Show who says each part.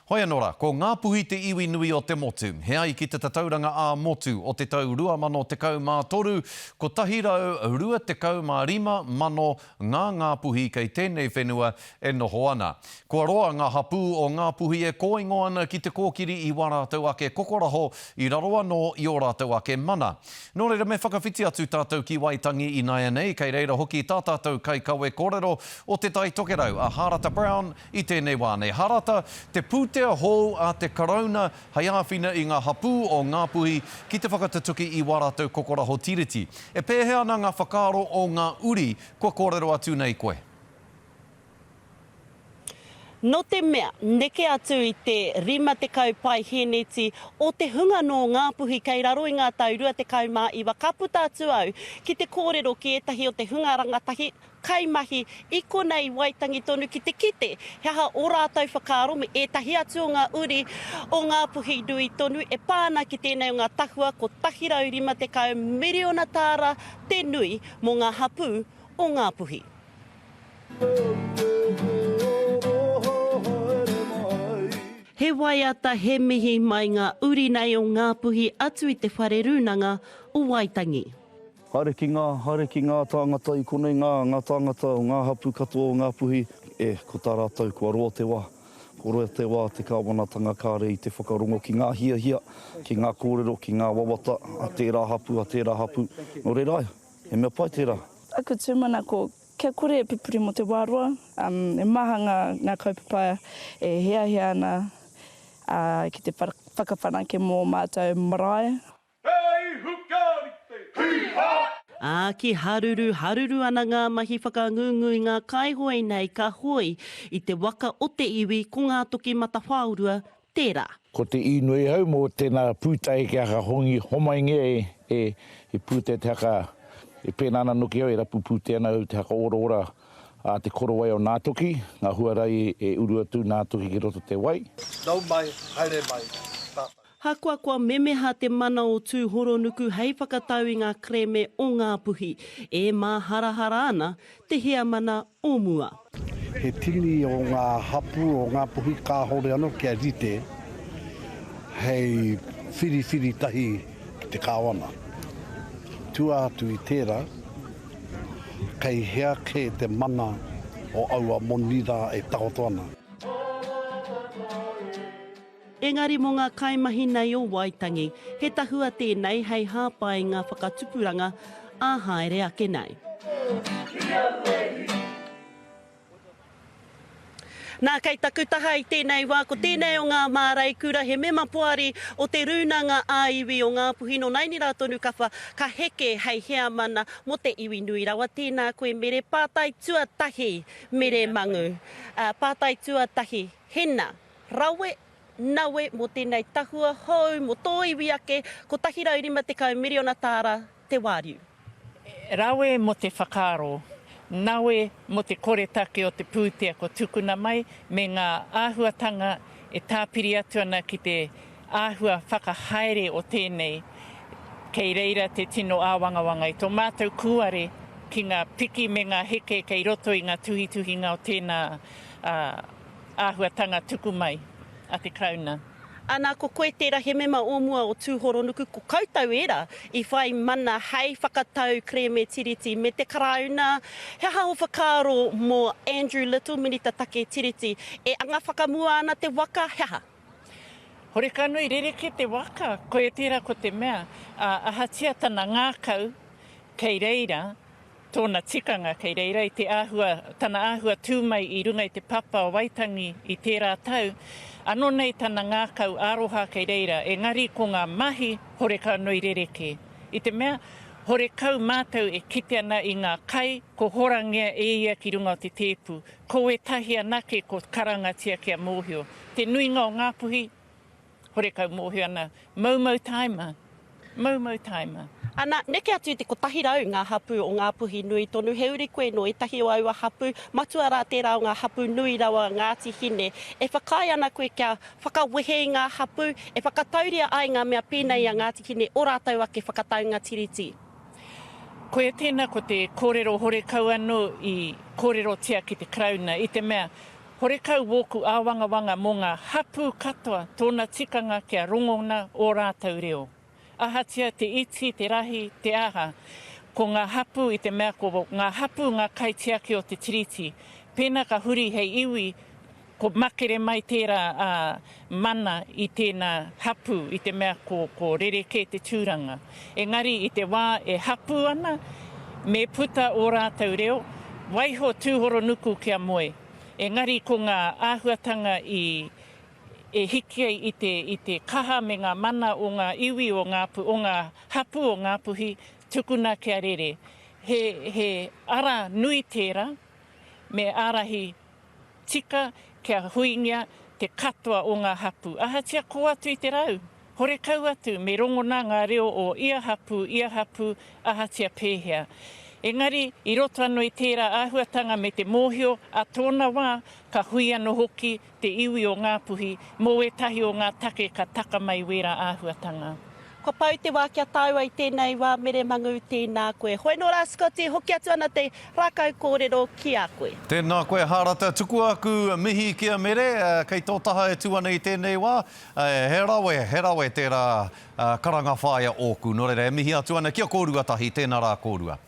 Speaker 1: Hoi anō rā, ko Ngāpuhi te iwi nui o te motu. He ai ki te tatauranga ā-motu o te tau 2013, 125,000 ngā Ngāpuhi kei tēnei whenua e noho ana. Kua roa ngā hapū o Ngāpuhi e kōingo ana ki te kōkiri i wā rātou ake kokoraho i raro anō i ō rātou ake mana. Nō reira me whakawhiti atu tātou ki Waitangi ināianei, kei reira hoki tā tātou kaikawe kōrero o Te Tai Tokerau, a Hārata Brown, I tēnei wā nei, Harata, te pūtea hou a te Karauna hei āwhina i ngā hapū o Ngāpuhi ki te whakatutuki i wā rātou kokoraho tiriti. E pēhea ana ngā whakaaro o ngā uri kua kōrero atu nei koe?
Speaker 2: Nō te mea, neke atu i te 50 paihēneti o te hunga nō Ngāpuhi kei raro i ngā tau 29 ka puta atu au ki te kōrero ki ētahi o te hunga rangatahi, kaimahi i konei i Waitangi tonu ki te kite he aha ō rātou whakaaro me ētahi atu o ngā uri o Ngāpuhi nui tonu e pā ana ki tēnei o ngā tahua 150 miriona tāra te nui mō ngā hapū o Ngāpuhi. He waiata, he mihi mai ngā uri nei o Ngāpuhi atu i te Whare Rūnanga o Waitangi.
Speaker 3: Haere ki ngā, haere ki ngā tāngata i konei, ngā, ngā tāngata o ngā hapū katoa o Ngāpuhi, e, ko tā rātou, kua roa te wā, kua roa te wā te kāwanatanga kāre i te whakarongo ki ngā hiahia, ki ngā kōrero, ki ngā wawata a tērā hapū, a tērā hapū. Nō reira, āe, he mea pai tērā.
Speaker 4: Aku tūmanako, kia kore e pupuri mō te wā roa, he maha ngā, ngā kaupapa e hiahia ana, ā, ki te whakawhanake mō ō mātou marae.
Speaker 5: He ihu kia rite! Hī-hā!
Speaker 2: Ā, ki haruru, haruru ana ngā mahi whakangungu i ngā kaihoe nei ka hoe i te waka o te iwi ko Ngātokimatawhaorua tērā.
Speaker 6: Ko te inoi au mo tena pūtahi kia haka hongi homaingia e e e pūtea te haka e pēnā ana noki au e rapu pūtea ana au te haka oraora a te korowai o Nātoki, ngā huarahi e uru atu Nātoki ki roto te wai.
Speaker 5: Nau mai, haere mai, tātou.
Speaker 2: Hakoa kua memeha te mana o Tūhoronuku hei whakatau i ngā kerēme o Ngāpuhi, e māharahara ana te heamana o mua.
Speaker 7: He tini o ngā hapū o Ngāpuhi kāhore anō kia rite hei whiriwhiri tahi ki te kāwana. Tua atu i tērā, kei hea kē te mana o aua moni rā e takoto ana.
Speaker 2: Engari mō ngā kaimahi nei o Waitangi, he tahua tēnei hei hāpai i ngā whakatupuranga ā haere ake nei. Nā, kei taku taha i tēnei wā, ko tēnei o ngā māreikura, he mema poari o te Rūnanga ā-Iwi o Ngāpuhi nō naini rā tonu ka wha, ka heke hei heamana mō te iwi nui rawa. Tēnā koe Mere. Pātai tuatahi, Mere Mangu. Pātai tuatahi, Hena. Rawe, nawe mō tēnei tahua hou mō tō iwi ake, 150 miriona tāra te wāriu.
Speaker 8: Rawe mō te whakaaro, nawe mō te koretake o te pūtea kua tukuna mai me ngā āhuatanga e tāpiri atu ana ki te āhua whakahaere o tēnei, kei reira te tino āwangawanga i tō mātou kūare ki ngā piki me ngā heke kei roto i ngā tuhituhinga o tēnā āhuatanga tuku mai a te Karauna.
Speaker 2: Ana, ko koe tērā he mema o mua o Tūhoronuku, ko koutou ērā i whai mana hei whakatau kerēme Tiriti me te Karauna. He aha ō whakaaro mō Andrew Little, Minita Take Tiriti, e anga whakamua ana te waka, he aha?
Speaker 8: Horeka nui rerekē te waka, koia tērā ko te mea, ā, ahatia tana ngākau kei reira, Tōna tikanga kei reira i te āhua, tana āhua tū mai i runga i te papa o Waitangi i tērā tau, anō nei tana ngākau aroha kei reira, engari ko ngā mahi horekau nui rerekē. I te mea, horekau mātou e kite ana i ngā kai ko horangia e ia ki runga o te tēpu, ko ētahi anake ko karangatia kia mōhio. Te nuinga o Ngāpuhi, Horekau mōhio ana, moumou taima, moumou taima.
Speaker 2: Ana, neke atu i te 100 ngā hapū o Ngāpuhi nui tonu, he uri koe nō ētahi o aua hapū, matua rā tērā o ngā hapū nui rawa Ngāti Hine. E whakaae ana koe kia whakawehe i ngā hapū, e whakatauria ai ngā mea pēnei i a Ngāti Hine ō rātou ake whakataunga Tiriti?
Speaker 8: Koia tēnā ko te kōrero horekau anō i kōrerotia ki te Karauna, i te mea. Horekau wōku āwangawanga mō ngā hapū katoa tōna tikanga kia rongona ō rātou reo. Ahatia te iti, te rahi, te aha, ko ngā hapū i te mea ko ngā hapū ngā kaitiaki o te Tiriti. Pēnā ka huri hei iwi, ko makere mai tērā mana i tēnā hapū i te mea ko, ko rerekē te tūranga. Engari i te wā e hapū ana, me puta ō rātou reo, waiho Tūhoronuku kia moe. Engari ko ngā āhuatanga i e hiki ai i te, i te kaha me ngā mana o ngā iwi o Ngāpu, o ngā hapū o Ngāpuhi, tukuna kia rere. He, he ara nui tērā, me ārahi tika kia huingia te katoa o ngā hapū. Ahatia kō atu i te rau, horekau atu, me rongona ngā reo o ia hapū, ia hapū, ahatia pēhea. Engari, i roto anō i tērā āhuatanga me te mōhio, a tōna wā, ka hui anō hoki te iwi o Ngāpuhi mō ētahi o ngā take ka taka mai wērā āhuatanga.
Speaker 2: Kua pau te wā kia tāua i tēnei wā Mere Mangu, tēnā koe. Hoi nō rā Scotty, hoki atu ana te rākau kōrero ki a koe.
Speaker 1: Tēnā koe Hārata, tukua aku mihi ki a Mere, kei tō taha e tū ana i tēnei wā. He rawe, he rawe tērā karanga whaea ōku. Nō reira, e mihi atu ana ki a kōrua tahi, tēnā rā kōrua.